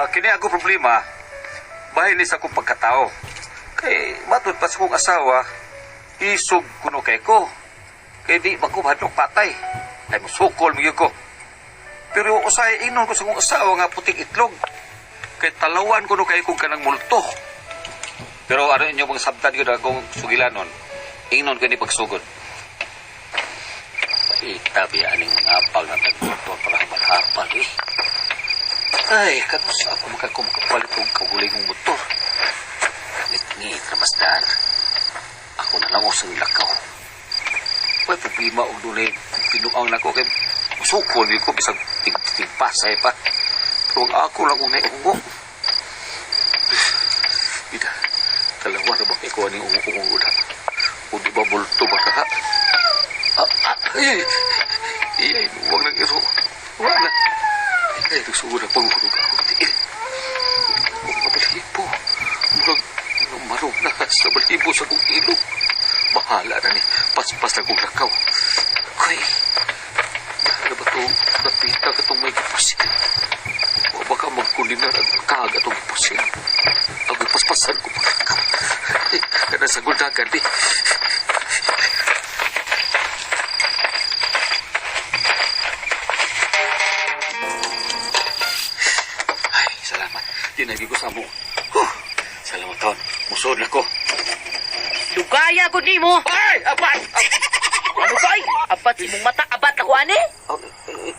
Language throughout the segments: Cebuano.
Kini ako problema, bahin ni sa akong pagkatao. Kay matod pa sa akong asawa, isog kuno kay ko. Kay di man ko mahadlok patay. Ay musukol mo ko. Pero usay ingnon ko sa akong asawa nga puting itlog. Kay talawan kuno kay kong kanang multo. Pero ano inyo bang sabtan yun akong sugilanon? Ingnon ko ni pagsugod. Paita biya aning mga apal na tagmotor para malhapal eh. Ay, katos ako makapalit og kagulingong motor. Ngit-ngit na basdaan. Ako na lang usang lakaw. Way problema og dunay pinuang nako kay musukol ni ko bisag tigpasay pa. Pero ang ako lang kung naiungo. Ida, dalawa na ba kay kuha ning ungo-ungo na? O di ba multo ba ka? Ay, ay, ay, huwag nang iro. Wala na. Ay, nagsugod ang panghulog ako. Tiil. Kung mabalibo, murag marog na sa balibo sa kong ilog. Bahala na ni, paspas na kong lakaw. Ay, dahil ba ito, napita ka itong may gipusil. O baka magkulinar ang kag atong gipusil. Agoy paspasan ko paglakaw. Ay, kana sa guldagan, di. Ay, salamat. Dinagi ko sa mo. Huh, salamat taon. Musod na ko. Lugaya gud nimo. Ay! Apat! Ano kay? Abat imong mata, abat ako ani. Oh, eh,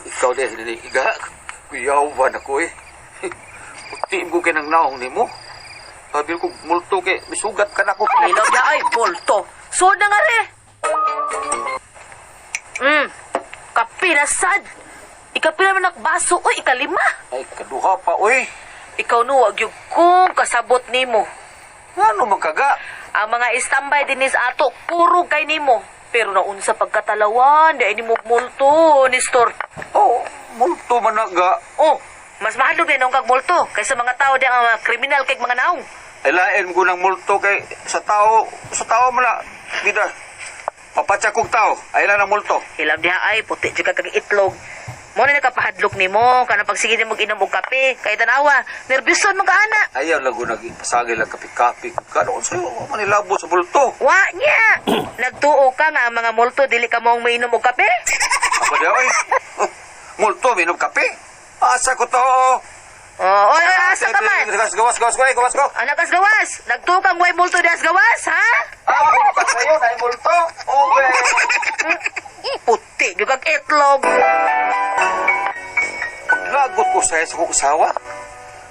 ikaw din, hindi iga. Kuyawan ako eh. Puti ko kay ng naong ni mo. Sabi ko, multo kay, misugat ka na ko. Ilaw niya ay bolto. Sud na nga re. Kape na sad. Ikapila man baso oy, ikalima. Ay, kaduha pa, oy. Ikaw no wag gyud kong kasabot nimo. Ano man kaga? Ang mga istambay dinis ato puro kay nimo. Pero naunsa pagkatalawan, di ay nimo multo, Nestor. Oh, multo man na ga. Oh, mas mahadlok din ang kag multo kaysa mga tao di ang mga kriminal kay mga naong. Ay, lain ko ng multo kay sa tao man na, bida. Papatsa kong tao, ay lang ng multo. Ilam diha ay puti jud ka kag itlog. Mo na nakapahadlok nimo kana pagsige nimo inom og kape kay tanawa, nerbyuson man ka ana. Ayaw lago nagpasagil ang kapi-kapi. Kanoon sa'yo, manilabo sa multo. Wa nya. Nagtuo ka nga ang mga multo dili ka mong mainom og kape? Ako di, oy. Oh, multo, minom kape. Asa ko to. Oh, oy, oy, asa ka man? Gawas, gawas, gawas ko, eh, gawas ko. Anak as gawas, nagtuo kang way multo di as gawas, ha? Ah, multo sa'yo, na multo. Okay. Puti jud kag itlog. Paglagot ko sa'yo sa kong asawa.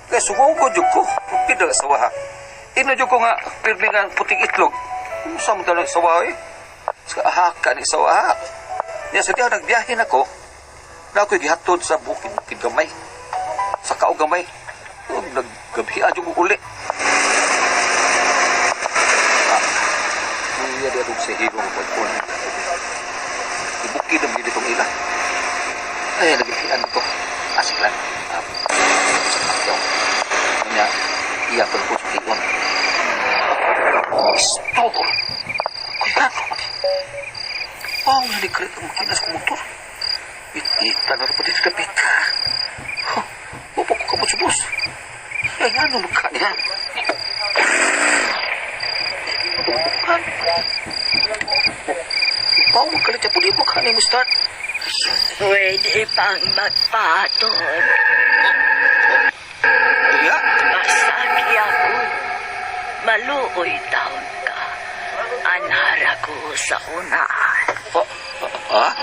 Kaya sumugod yun ko. Puti na asawa ha. Ino yun ko nga, pirmi nga ang puting itlog. Kung saan mo talaga asawa eh? Sa ahaka ni asawa ha. Niya sa diya, nagbiyahe na ko. Na ako'y gihatod sa bukid, bukid gamay. Sa kao gamay. Oh, naggabihan yung uli. Ah, iya di atong sa hilo ng pagpun. Ibukid ang itong ila. Ay, nagbihan ko. Asik lang. Ah, sa pakyaw. Kanya, iya pa ko sa iyon. Istobol. Kuya, oh, nalikrit ang makinas ko motor. Itita na rin pa dito kapita. Huh, upo ko kamot sa bus. Ay, nga ano magka niya? Pao magkalit siya po di mo kani mo start. Pwede pang magpatod. Iya? Pasaki ako. Maluoy taon ka. Anhara ko sa unahan. Oh, ah?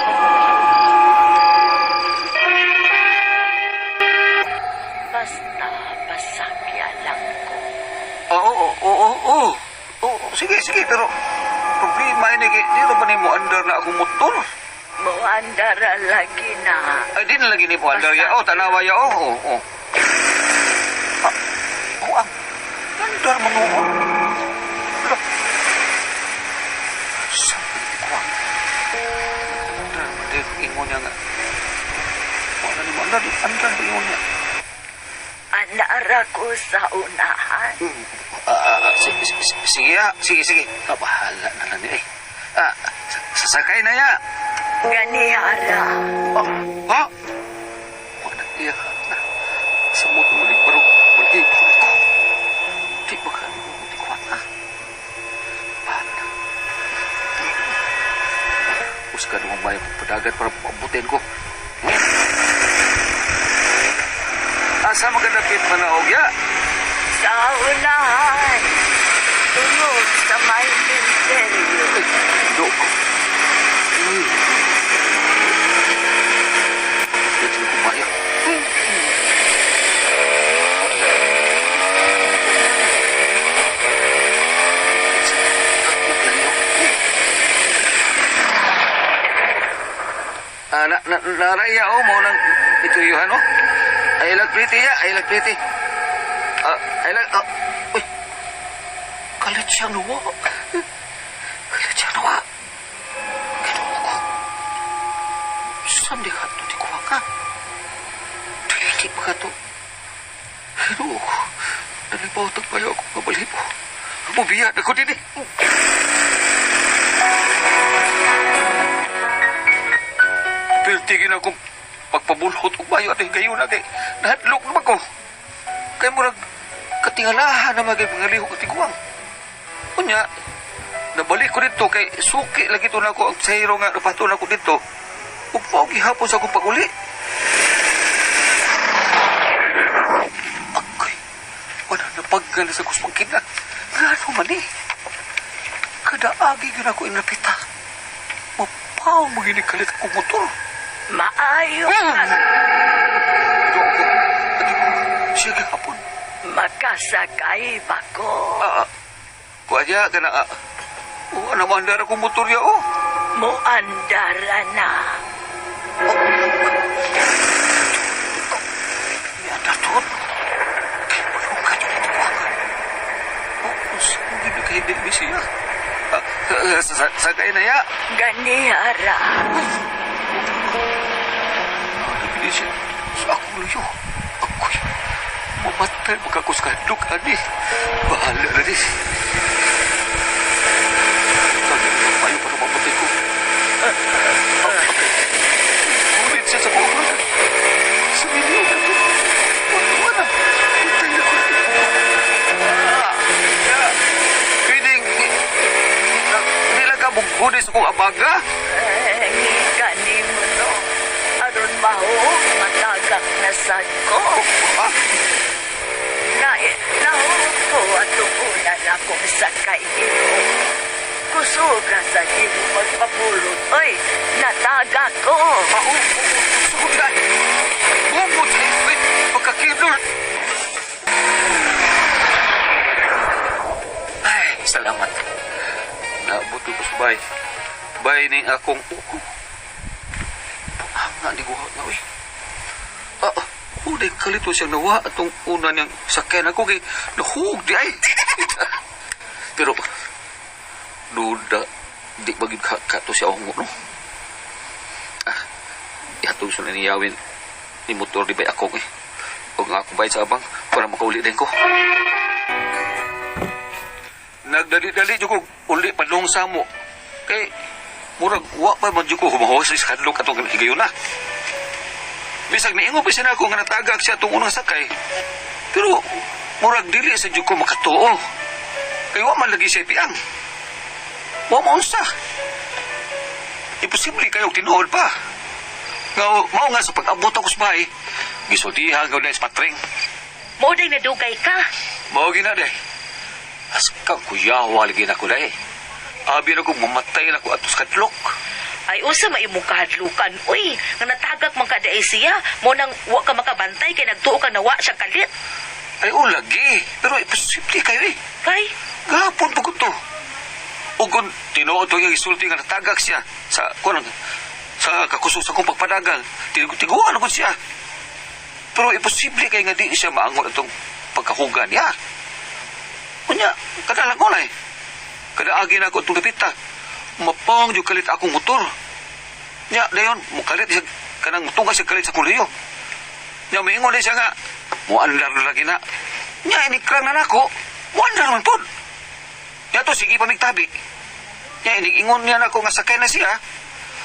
Basta pasakya lang ko. Oo, oo, oo, oo. Oo, sige, sige, pero problema ini kay di ra ba nimo under na akong motor? Muandara lagi na. Ay, di na lagi nimo under ya. Oh, tanawa ya. Oh, oo, oo. Ah, oh, ah. Under man oo. Ala. Sabi ko ah. Under man di ingon niya nga. Wala nimo under, under ba ingon niya? Anara ko sa unahan. Ah, sige, sige, sige, ah. Sige, sige. Ah, bahala na lang ni eh. Ah, sasakay na ya. Ganihara. Oh, ha? Wala iya. Sa motor ni may padagan para pabutin ko. Asa magadapit manaog ya? Sa unahan. Tungod sa may imperyo. Ay, do ko. Uy. Dito ko mayo. Ah, na, na, naraya o, mo nang ituyuhan o. Ay, lag pretty ya, ay lag pretty. Ah, ay lag, ah, uy. Kalit siyang nuwa. Kalit siyang nuwa. Kinuha ko. Saan di ka to? Di kuha ka. Dili pa ka to. Kinuha ko. Nalibaw tagpayo ako kabalibo. Mubiya na ko din eh. Piltigin akong pagpabulhot og bayo at gayon na kay nahadlok naman ko. Kay murag katingalahan na magay mga lihok at iguang. Unya, nabalik ko dito kay suki lagi to nako ang sayro nga napato nako dito. Ug mao gihapon sa akong pag-uli. Agay, wala na paggal sa kusmang kina. Ngano man eh. Kadaagi gyud ako inapita. Mapaw mo gini kalit akong motor. Maayo ka. Siya gihapon. Makasakay ba ko? Ah, kuya ka na. Ah. Oh, ano man dara akong motor ya oh. Muandara na. Yan na to. Kaya mo ka dyan ito ka. Oh, saan gini kay Debbie siya? Ah, ah, Sakay na ya. Ganihara. Ano gini siya? Sa akong luyo. Ako'y mamatay magkakuskadlok, ani. Bahala na di. Sabi ko, payo para mamatay ko. Ngunit siya sa kumaga. Sa milyo na to. Wala na. Patay na ko. Ah, yeah. Pwedeng, hindi lang ka buguni sa kong abaga. Eh, ngika ni mo no. Aron mahuog, matagak na sad ko. Ah, Na, nahuog ko at una na akong sakay nimo. Kusuga sa di mo magpapulot. Oy, nataga ko. Ah, oo, oo, sugod na. Bumot sa iswit, pagkakidol. Ay, salamat. Naabot ko sa bay. Bay ni akong uko. Puanga ni guha na, uy. Ah, ah, huli kalito siyang nawa atong una niyang sakyan ako kay nahug di ay. Pero, duda, di bagid ka, ka to siya ungo, no? Ah, ihatog sa naniyawin ni motor di bay ako eh. Huwag nga akong bayad sa abang para makauli din ko. Nagdali-dali jud ko uli padung sa mo. Kay murag wa pa man jud ko humawas sa hadlok atong higayon na. Bisag niingon pa siya na ako nga natagak siya atong unang sakay. Pero murag dili sa jud ko makatuo. Kay wa man lagi siya piang. Wa maunsa. Imposible kayo tinuod pa. Nga, mao nga sa pag-abot ako sa bahay, gisultihan ko na sa patring. Mo day nadugay ka. Mao gina day. Aska kuyawa lagi na ko day. Abi na ko mamatay na ko atos kadlok. Ay usa maimong kahadlukan. Uy, nga natagak man ka diay siya. Mo nang wa ka makabantay kay nagtuo ka nawa siya kalit. Ay, o lagi. Pero imposible kayo eh. Kay Gahapon pa ko to. O kung tinuod to yung isulti nga natagak siya sa, kuno, sa kakusog sa akong pagpadagan, tiguan ko siya. Pero imposible kay nga di siya maangon itong pagkahuga niya. Kunya, kadalang ko na eh. Kadaagi na ako itong dapita. Mapang yung kalit akong motor. Nya, dayon, mukalit siya, kanang mutunga siya kalit sa kuliyo. Nya, maingon din siya nga, muandar na lagi na. Nya, inikrang na nako, muandar man po. Nya to, sige pa migtabi. Nya, iniingon niya nako nga sakay na siya.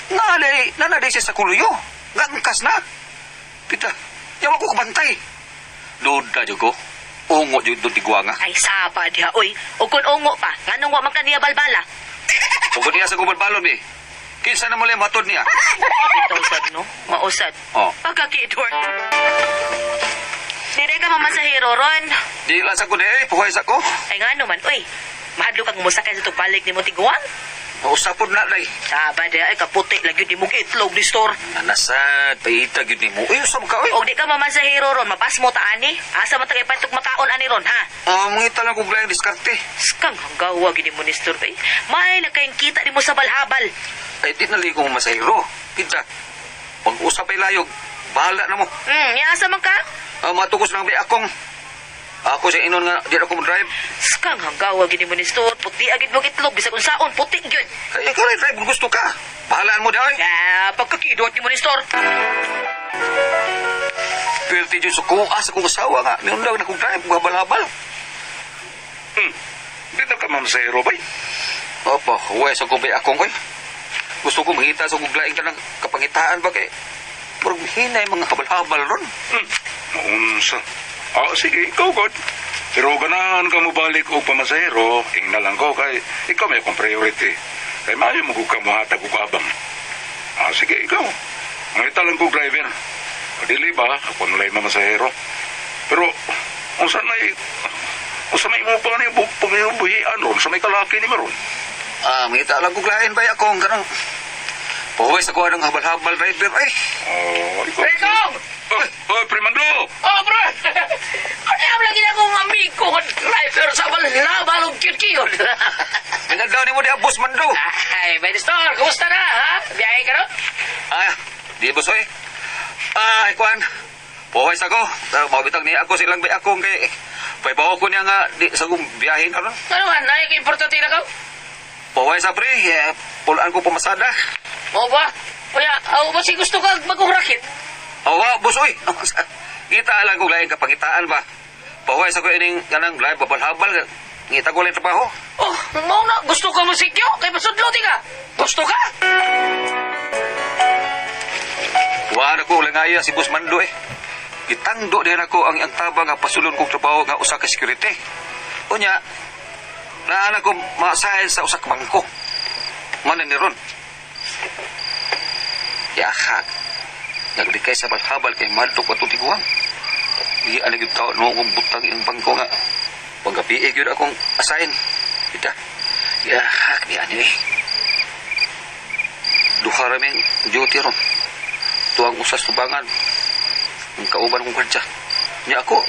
Nga, day, nanaday siya sa kuluyo. Nga, angkas na. Pita, nya, wako kabantay. Duda, jud ko. Ungo, jud doon tigwa nga. ay saba diha uy. Ug kun ungo pa, nganong wa man ka niya balbala? Tungkol niya sa kubalbalon eh. Kinsa na mo lang matod niya? Ito usad, no? Mausad. Oh. Pagka-kidward. Dire ka mamasahero ron. Di lang sa ko di eh, puhay sa ko. Ay nga naman, uy. Mahadlo kang musakay sa tugbalik ni mo tiguang. Mausapod na day. Saba di ay kaputi lagi di mo itlog ni store. Nanasad, paita gyud nimo. Uy, usab ka oy. Og di ka mamasahero ron, mapasmo ta ani. Asa man tagay pantog makaon ani ron, ha? Ah, mangita lang kog laing diskarte. Skang hanggawa gini mo ni store ay. May nagkayang kita ni mo sa balhabal. Ay di na ligo mo masahero. Kita. Pag-usap ay layog, bahala na mo. Asa man ka? Ah, matugos lang ba akong ako sa inon nga di ako mo drive. Skang hanggawa gini mo ni store, puti agid mo itlog bisag unsaon puti gyud. Kay ikaw rin drive kung gusto ka. Bahalaan mo di ay. Ah, pagkakidot ni mo ni store. Pwerte dyan sa kuha sa kong asawa nga. Niundaw na kong drive, habal-habal. Di na ka mamasahero bay. Opo, huwag sa kong akong koy. Gusto ko mangita sa kong laing kanang kapangitaan ba kay Murag hinay mga habal-habal ron. Maunsa. Ah, sige, ikaw god. Pero ganahan ka mo balik og pamasahero, ingna lang ko kay ikaw may akong priority. Kay maayo mo ka mohatag og abang. Ah, sige, ikaw. Mangita lang ko driver. O, dili ba, ako nalay mamasahero. Pero, unsa may imo pa ni buhian ron sa may kalaki ni maron. Ah, mangita lang kong lain ba akong kanang Pahuway sa kuha ng habal-habal driver ay. Oh, ikaw. Ikaw! Oh, oh, Primando! Oh, bro! Ano yung lagi na akong amigo nga driver sa balabal og cute-cute? Pinadaw ni mo di abos mando. Ay, Minister, kumusta na, ha? Biyahe ka no? Ah, di boss oy. Ah, kuan. Pahuway sa ko. Ah, mabitag niya ako silang bay akong kay Paibaw ko niya nga di sa kong biyahe karon. Ano man, ay importante na ka? Pahuway sa pre, eh, pulaan ko pumasada. O ba? Kuya, ako ba si gusto ka bagong rakit? Awa, boss oy. Ngita lang kong laing kapangitaan ba. Pahuway sa ko ining kanang laing babal-habal. Ngita ko lang trabaho. Oh, mau na, gusto ka mo sikyo? Kay pasudlo ti ka. Gusto ka? Wala ko langaya si Boss Mando eh. Gitangdo din ako ang tabang nga pasulon kong trabaho nga usa ka security. Unya, naan ako maasahin sa usa ka bangko. Mana ni ron. Yahag. Naglikay sa balhabal kay madto ko atong tiguang. Di ano gyud tao no kung butang iyang bangko nga. Paggabi gyud akong asahin. Ita. Yahag ni ani eh. Duha ra ming duty ron. Tuang usas tubangan. Ang kauban kong kwartya. Nya ako,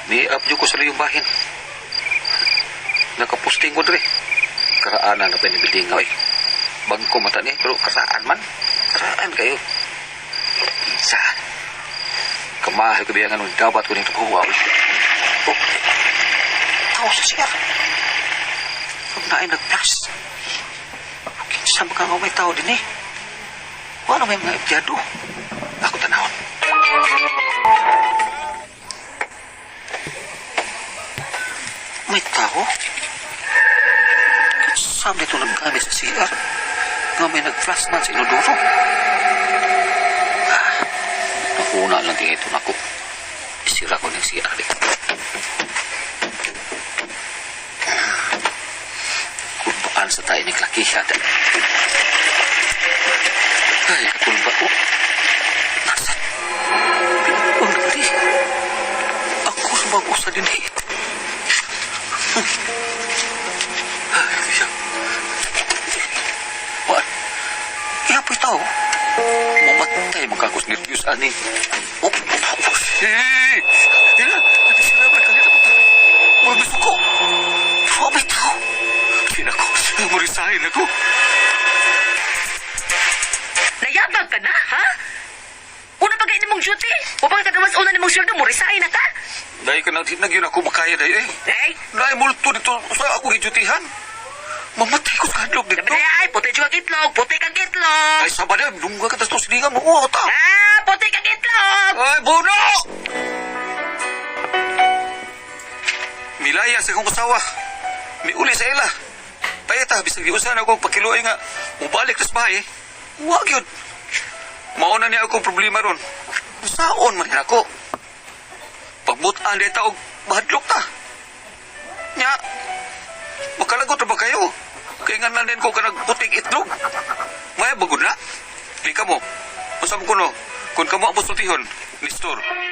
ni-up ko sa layong bahin. Nakaposting ko dre. Karaanan na pinibiling nga eh. Bangko mata ni, pero karaan man. Karaan kayo. Isa. Kamahal ko biyangan nung dapat ko nito kuha. Oh, tao sa siya. Huwag na ay nag-plus. Kinsa ka nga may tao din eh. Wala may mga empleyado. Ako tanawon. May tao? Saan dito naggamit sa CR? Nga may nag-flash man sa inodoro. Ah, nakuna lang din ito nako. Isira ko ng CR eh. Kulbaan sa tayo ni Klakihan. Ay, kakulba. Oh, nasa pinuon na Ako sa mag-usa din eh. Ay, siya. What? Iyapoy tao. Mamatay magkakos nervyos ani. Oh, oh, hey! Ila, sila ba kalit ako? Murag ko. May tao. Kinako, murisahin ako. Nayabag ka na, ha? Una pa kayo mong duty. O pa kadawas una nimong sweldo mo, resign na ka. Dahil ka na, nagyun ako makaya dahil eh. Ay, Dahil multo dito sa ako gidyutihan. Mamatay ko sa hadlok dito. sabi na ay, puti kang itlog, puti kang itlog. Ay, sabad na, lungga ka tas silingan mo. Oo, ta. Ah, puti kang itlog. Ay, bono! Milaya sa akong kasawa. Miuli sa ila. Payata, bisag giusan ako pakiluoy nga. Mubalik tas bahay. Wag yun. Mauna niya akong problema ron. Saon man ako. Pagbutan di taog, mahadlok ta. Nya, makalagot na ba kayo? Kaya nga nanin ko ka nagputing itlog. Unsa mo kuno? Kung kamo ang pasultihon, Nestor.